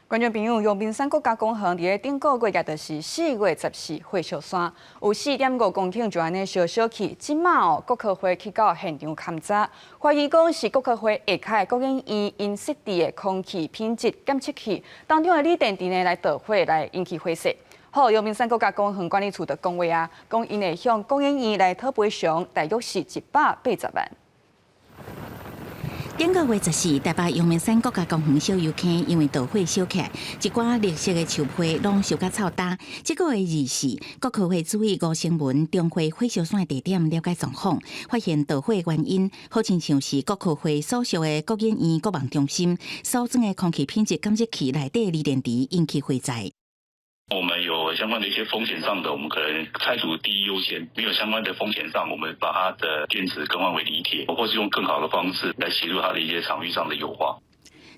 觀眾朋友，陽明山國家公園佇咧頂個月，也就是4月14火燒山，有4.5公頃就按呢燒燒去。這馬哦，國科會去到現場勘查，懷疑講是國科會下跤的國研院𪜶設置的空氣品質檢測器當中的鋰電池呢來導火來引起火勢。好，陽明山國家公園管理處就講話啊，講𪜶會向國研院來討賠償，大約是180萬。頂個月14，台北陽明山國家公園小油坑因為導火燒起來，一寡綠色的樹皮攏燒甲臭焦。這個月24，國科會主委吳成文重回火燒山地點了解狀況，發現導火原因好親像是國科會所屬的國研院國網中心所裝的空氣品質監測器內底鋰電池引起火災。我們有相關的一些風險上的，我們可能拆除第一優先；沒有相關的風險上，我們把它的電池更換為鋰鐵，或是用更好的方式來協助它的一些場域上的優化。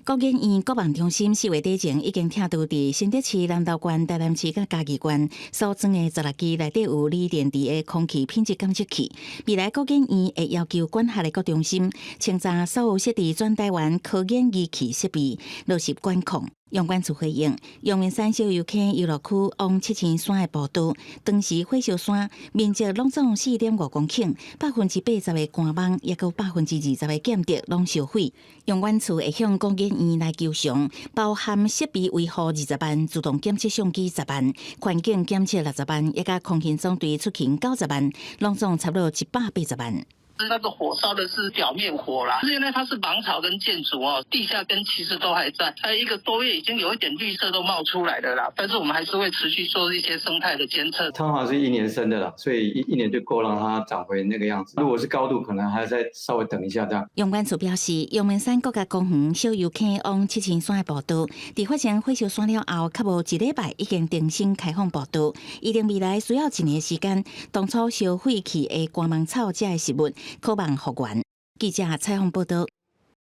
國研院國網中心4月底前已經拆除佇新竹市南投縣、台南市佮嘉義縣所裝的16支內底有鋰電池的空氣品質監測器。未來國研院會要求管轄的各中心清查所有設置全台灣科研儀器設備，落實管控。陽管處回應，陽明山小油坑遊樂區往七星山的步道，當時火燒山面積攏總4.5公頃，80%的乾網，抑閣20%的劍竹攏燒毀。陽管處會向國研院來求償，包含設備維護20萬、自動檢測相機10萬、環境檢測60萬，抑佮空勤總隊出勤90萬，攏總差不多180萬。那個火燒的是表面火啦，因為它是芒草跟箭竹哦，地下根其實都還在，它一個多月已經有一點綠色都冒出來的啦，但是我們還是會持續做一些生態的監測。通常是一年生的啦，所以一年就夠讓它長回那個樣子。如果是高度，可能還要再稍微等一下這樣。陽管處表示，陽明山國家公園小油坑往七星山的步道，佇發生火燒山了後，較無一禮拜已經重新開放步道，預定未來需要一年時間，當初燒毀去的乾芒草這的植物可望復原。記者採訪報道。